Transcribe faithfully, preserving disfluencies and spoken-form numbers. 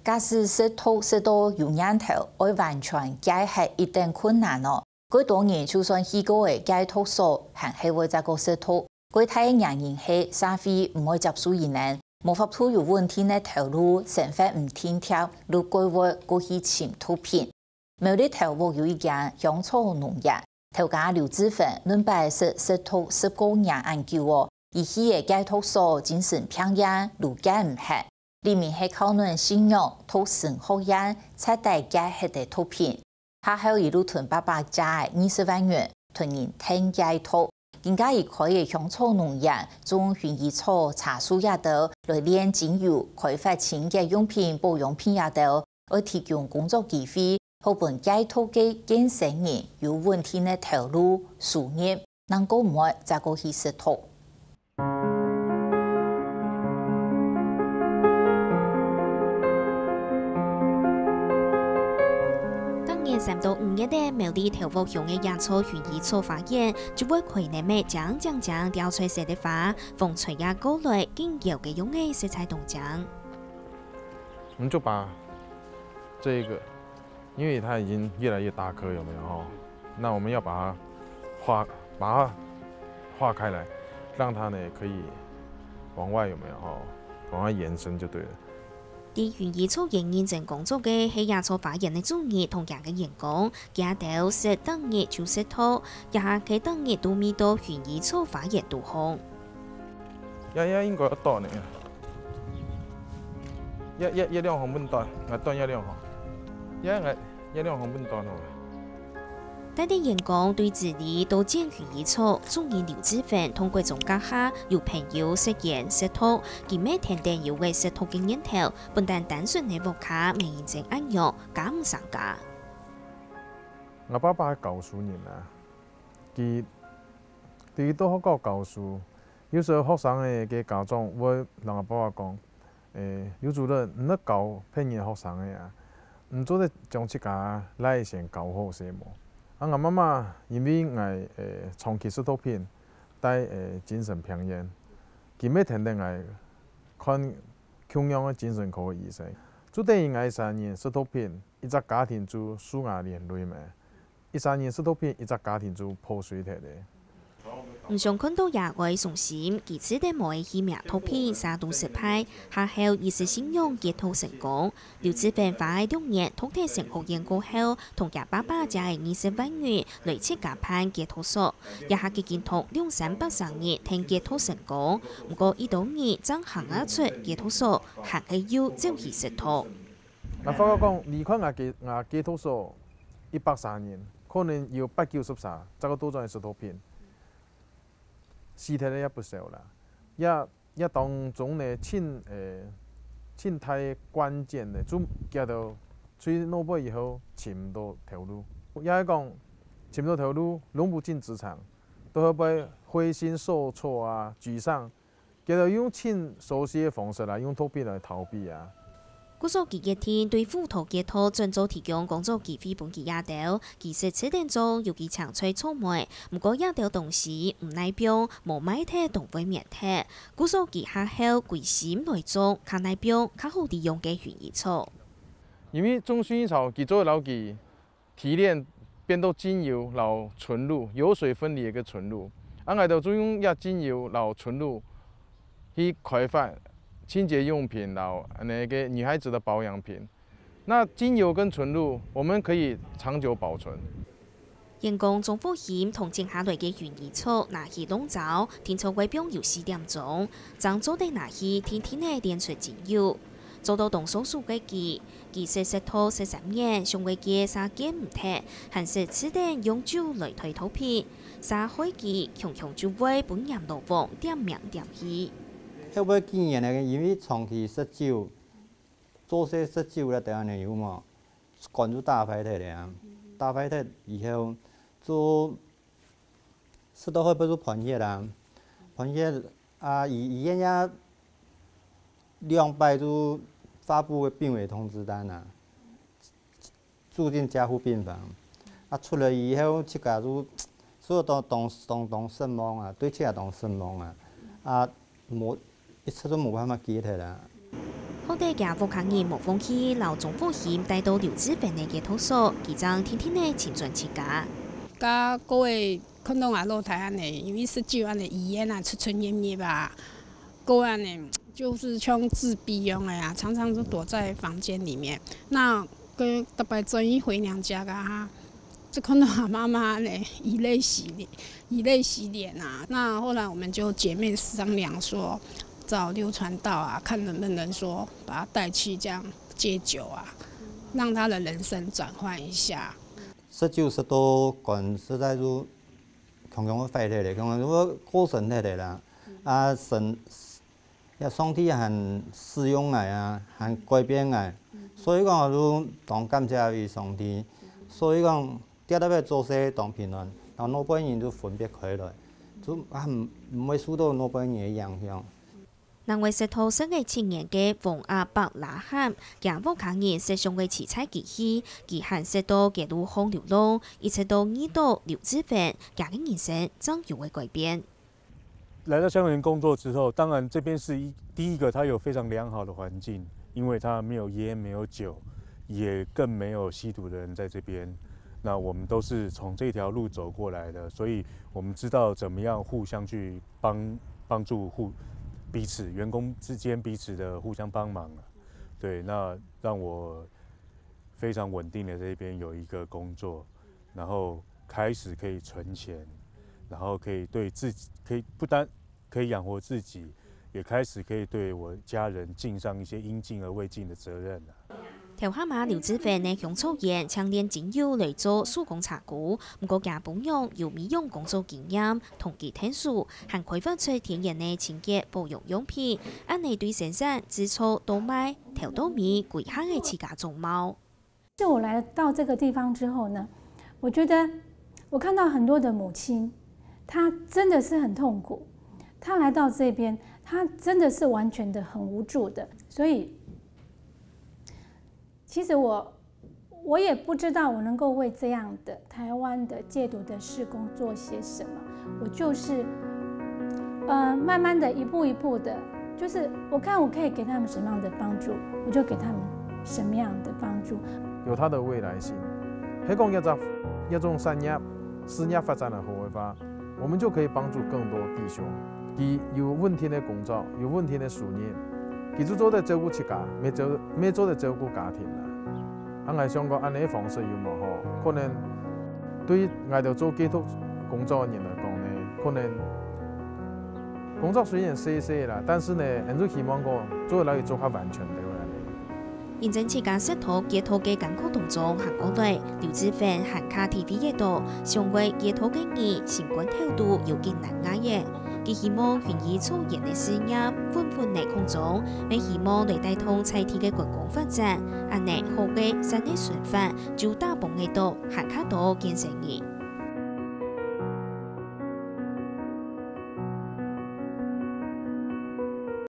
假使食毒食到有癮頭，愛完全戒忒一等困難哦。 蓋多人就算去過个戒毒所，還係會再過食毒。蓋大个原因係社會毋會接受佢等，無法度有穩定个頭路，生活毋定調，就改會過去尋毒品。苗栗頭屋有一間香草農園，頭家劉志芬，論擺食食毒食過癮恁久哦，佢去个戒毒所精神病院，就戒毋忒。 裡面係靠論信仰、讀神學院，徹底戒忒个毒品。下後一路同爸爸借个二十萬元，同人𢯭戒毒。今下佢開个香草農園，種薰衣草、茶樹這兜，來煉精油、開發清潔用品、保養品這兜，愛提供工作機會，好分戒毒个健身人有穩定个頭路、收入，正過毋會再過去食毒。 逐年三到五月个苗栗頭屋鄉个野草薰衣草花園，就會開滿个靚靚靚吊彩色个花，風吹啊過來，緊搖个樣仔實在當靚。我們就把這個，因為它已經越來越大顆，有沒有吼？那我們要把它化，把它化開來，讓它呢可以往外，有沒有吼？往外延伸就對了。 在薰衣草園認真工作个係野草花園个主人同佢个員工，佢兜食逐日就食毒，這下个逐日都味到薰衣草花園肚項。這，這應該愛斷个。這，這，這兩項分斷，𠊎斷這兩項。這，𠊎，這兩項分斷好了。 帶等員工對治理到剪薰衣草，主人劉志芬同歸總結下，有朋友食菸食毒，佢乜跈等有个食毒个念頭，本旦單純个屋下乜認真恁樣，加毋成家。𠊎爸爸係教書人啊，佢，佢到學校教書，有時候學生个，个家長會摎𠊎爸爸講：「欸，劉主任，你愛教別人學生个啊，你做得將自家倈仔先教好勢無？」啊，𠊎媽媽因為𠊎，欸，長期食毒品，戴，欸，精神病院，佢乜跈等𠊎看共樣个精神科个醫生，就等於𠊎三年食毒品，一隻家庭就受𠊎連累咩。 一儕人食毒品，一隻家庭就破碎忒咧。毋想看到爺哀傷心，佢試等無愛去摸毒品，煞都失敗，下後一時信仰戒毒成功。劉志芬花了六年讀忒神學院過後，同厥爸爸借个二十萬元來自家辦戒毒所，這下既經讀兩三百儕人跈戒毒成功，毋過已多人正行啊出戒毒所，還係又走去食毒。 𠊎發覺講，離開𠊎戒，𠊎戒毒所一百儕人，可能有八九十儕，再過倒轉去食毒品，死忒个也不少啦。也，也當中呢，盡，欸，盡大關鍵个，就佢兜出去外背以後，尋毋到頭路。也係講，尋毋到頭路，攏無進職場，都會灰心受挫啊，沮喪， 佢兜用盡熟悉个方式啦，用毒品來逃避啊。故所佢決定對輔導戒毒轉做提供工作機會分佢這兜，其實試等做有幾像在做夢，毋過這兜東西毋耐放，無賣忒當會搣忒。故所佢下後歸心來種較耐放、較好利用个薰衣草。因為種薰衣草，佢做得摎佢 提煉變到精油摎純露，油水分離个純露。啊，𠊎兜就用這精油摎純露去開發清潔用品摎恁呢个女孩子的保養品。那精油跟純露，我們可以長久保存。員工鍾福興同剪下來个薰衣草拿去籠燥，定著會放有四點鐘，正做得拿去定定仔煉出精油。 做到當上手个佢，其實食毒食三年，想愛戒煞戒毋忒，還係試等用酒來代毒品，煞害佢強強就會分閻羅王點名點去。後尾幾年呢，因為長期食酒，做事食酒了，等下呢有無，肝就打壞忒了啊，打壞忒以後，就食到後背就貧血啊，貧血啊，醫，醫院也 兩擺就發布个病危通知單啊，住進加護病房。啊，出來以後，自家就，所以當，當，當，當失望啊，對自家當失望啊。啊，無，一直都無辦法解決啊。學得佢屋下人無放棄，摎鍾福興帶到劉志芬个月托所，佢正定定仔尋轉自家。甲各位看到𠊎老弟恁呢，因為食酒恁呢，語言啊，出出入入啊，各位恁呢，就是像自閉樣个啊，常常都躲在房間裡面。那个逐擺轉去回娘家个啊，就看到他媽媽呢，以淚洗臉，以淚洗臉啊。那後來我們就姐妹商量說，找六川道啊，看能不能說把他帶去這樣戒酒啊，讓他的人生轉換一下。食酒食到慣，實在就強強會壞忒咧，強強就會過身忒咧啦。啊，身 也上帝還使用𠊎啊，還改變𠊎。所以講，𠊎就當感謝於上帝。所以講，跌跌个做事當平安，然後外背人就分別開來，就啊，毋，毋會受到外背人个影響。另外，食到生了七年个王阿伯拉罕，佢屋下人設想个自殺機器，佢還食到街路項流浪，一直到遇到劉志芬，佢个人生正有个改變。 來到香園工作之後，當然這邊是一，第一個它有非常良好的環境，因為它沒有菸，沒有酒，也更沒有吸毒的人在這邊。那我們都是從這條路走過來的，所以我們知道怎麼樣互相去幫，幫助互，彼此，員工之間彼此的互相幫忙啊。对，那让我非常稳定的这边有一个工作，然后开始可以存钱，然后可以对自己，可以不单可以养活自己，也开始可以对我家人尽上一些应尽而未尽的责任了。 頭下嘛劉志芬个鄉草園淨煉精油來做手工茶鈷，毋過厥餔娘有美容工作經驗，同佢𢯭手，還開發出天然个清潔保養用品，恁呢對生產、製造到賣，頭到尾歸下个自家總貿。就我来到这个地方之后呢，我觉得我看到很多的母亲，她真的是很痛苦，她来到这边，她真的是完全的很无助的，所以。 其实我我也不知道我能够为这样的台湾的戒毒的事工做些什么，我就是呃慢慢的一步一步的，就是我看我可以给他们什么样的帮助，我就给他们什么样的帮助。有它的未来性。係講一隻一種產業，事業發展得好个話，我們就可以幫助更多弟兄。佢有穩定个工作，有穩定个收入， 佢就做得照顧自家，乜做乜做得照顧家庭啦。啊，𠊎想講恁呢个方式有無好？可能對𠊎兜做戒毒工作个人來講呢，可能工作雖然細細啦，但是呢，𠊎就希望講做得摎佢做較完全个恁呢。 因爭自家食毒戒毒个艱苦當中行過來，劉志芬還較體會得到，想愛戒毒个人心肝頭肚有幾難挨个。佢希望薰衣草園个事業穩穩來擴張，乜希望來帶動在地个觀光發展，恁呢好个產業循環就打幫得到還較多見證人。